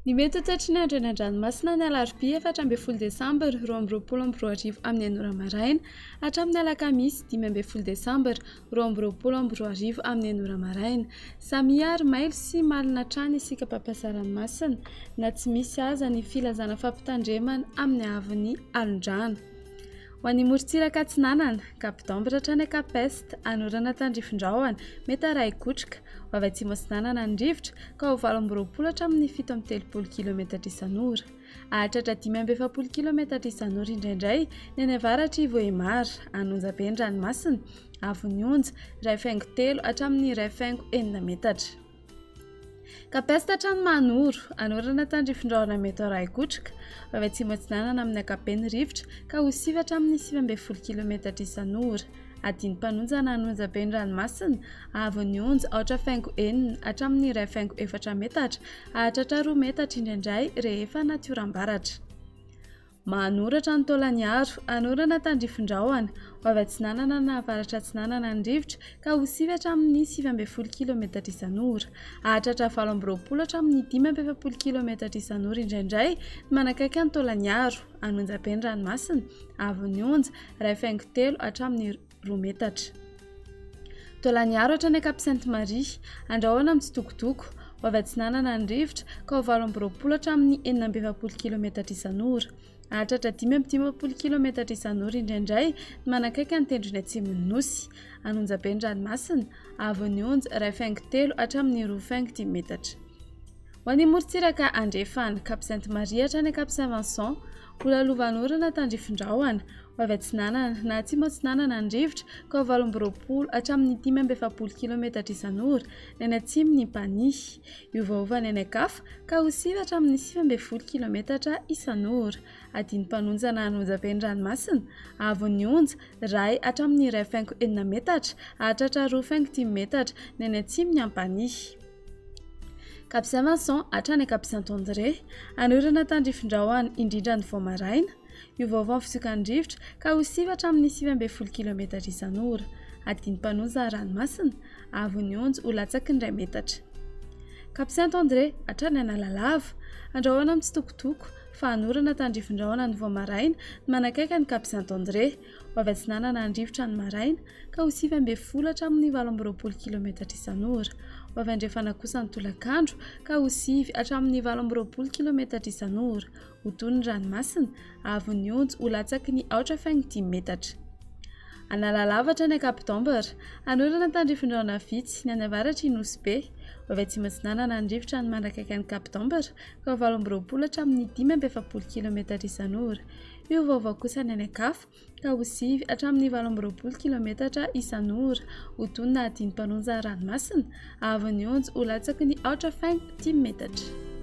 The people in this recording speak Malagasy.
Ny mety ho toetry ny andro eny an-dranomasina ny alarobia 14 desambra 2022 amin'ny enina ora maraina hatramin'ny alakamisy 15 desambra 2022 amin'ny enina ora maraina. Samia ary mailo sy malina hatrany isika mpampiasa ranomasina na tsy misy aza ny filazana fampitandremana amin'ny haavon'ny alon-drano. Ho an'ny morontsiraka atsinanana, Cap d'Ambre hatrany Cap Est, anorana tandrifin-drahona, mety harahi-kotroka, ho avy atsimo atsinanana ny rivotra, ka ho 28 hatramin'ny 37 kilometatra isan'ora. Hahatratra 45 kilometatra isan'ora indraindray ny any avaratr'i Vohemar, an'Onjabe ny ranomasina, avon'ny onja, 1,3 hatramin'ny 1,6 metatra. Kapesta hatrany Mahanoro, anorana tandrifin-drahona mety ho arahi-kotroka, ho avy atsimo atsinanana amin'ny ankapobeny ny rivotra ka ho sivy hatramin'ny 19 kilometatra isan'ora. Adin'ny-mpanonja na an'onjabe ny ranomasina, haavon'ny onja aotra faingo enina hatramin'ny iray faingo efatra metatra, hahatratra roa metatra indraindray rehefa anaty oram-baratra. Manoratra ny taolaniaro, hanorana tandrifin-drahona, ho avy atsinanana na avaratra atsinanana ny rivotra ka ho sivy hatramin'ny 19 kilometatra isan'ora. Hahatratra 28 hatramin'ny 45 kilometatra isan'ora indraindray ny manakaiky an'i Taolaniaro, an'Onjabe ny ranomasina, avon'ny onja, 1,3 hatramin'ny 2 metatra. Taolaniaro hatrany Cap Sainte Marie, andrahona mitsitokotoko, ho avy atsinanana ny rivotra ka ho 28 hatramin'ny 46 kilometatra isan'ora. Hahatratra 55 kilometatra isan'ora indraindray ny manakaiky ny tendrony atsimon'ny nosy. An'Onjabe ny ranomasina, avon'ny onja 1,3 hatramin'ny 2,5 metatra. Ho an'ny morontsiraka andrefana, Cap Sainte Marie hatrany Cap Saint Vincent, ho lalovan'orana tandrifin-drahona, ho avy atsinanana na atsimo atsinanana ny rivotra ka ho 28 hatramin'ny 45 kilometatra isan'ora ny any atsimon'i Mpanihy. Hiovaova ny any an-kafa ka ho sivy hatramin'ny 19 kilometatra isan'ora. Adin'ny-mpanonja na an'onjabe ny ranomasina, haavon'ny onja, iray hatramin'ny 1,6 metatra, hahatratra 2,5 metatra ny any atsimon'i Ampanihy. Cap Saint-Vincent hatrany Cap Saint-André. Anorana tandrifin-drahona indrindra ny vao maraina. Miovaova ny fisiokan'ny rivotra ka ho sivy hatramin'ny 19 kilometatra isan'ora. Adin'ny-mpanonja ranomasina, haavon'ny onja ho latsaky ny iray metatra. Cap Saint-André hatrany Analalava. Andrahona mitsitokotoko fa anorana tandrifin-drahona ny vao maraina ny manakaiky an'i Cap Saint-André. Ho avy atsinanana ny rivotra ny maraina ka ho 19 hatramin'ny 28 kilometatra isan'ora. Ho avy andrefana kosa ny tolakandro ka ho 9 hatramin'ny 28 kilometatra isan'ora. Ho toy ny ranomasina, haavon'ny onja ho latsaky ny aotra faingo dimy metatra. Analalava hatrany Cap d'Ambre, hanorana tandrifindraona vitsy ny any avaratr'i Nosy Be. Ho avy atsimo atsinanana ny rivotra any manakaiky an'i Cap d'Ambre ka ho 28 hatramin'ny 45 kilometatra isan'ora. Hiovaova kosa ny any an-kafa ka ho sivy hatramin'ny 28 kilometatra isan'ora. Ho toy ny nahadin'ny mpanonja ranomasina, haavon'ny onja ho latsaky ny aotra faingo dimy metatra.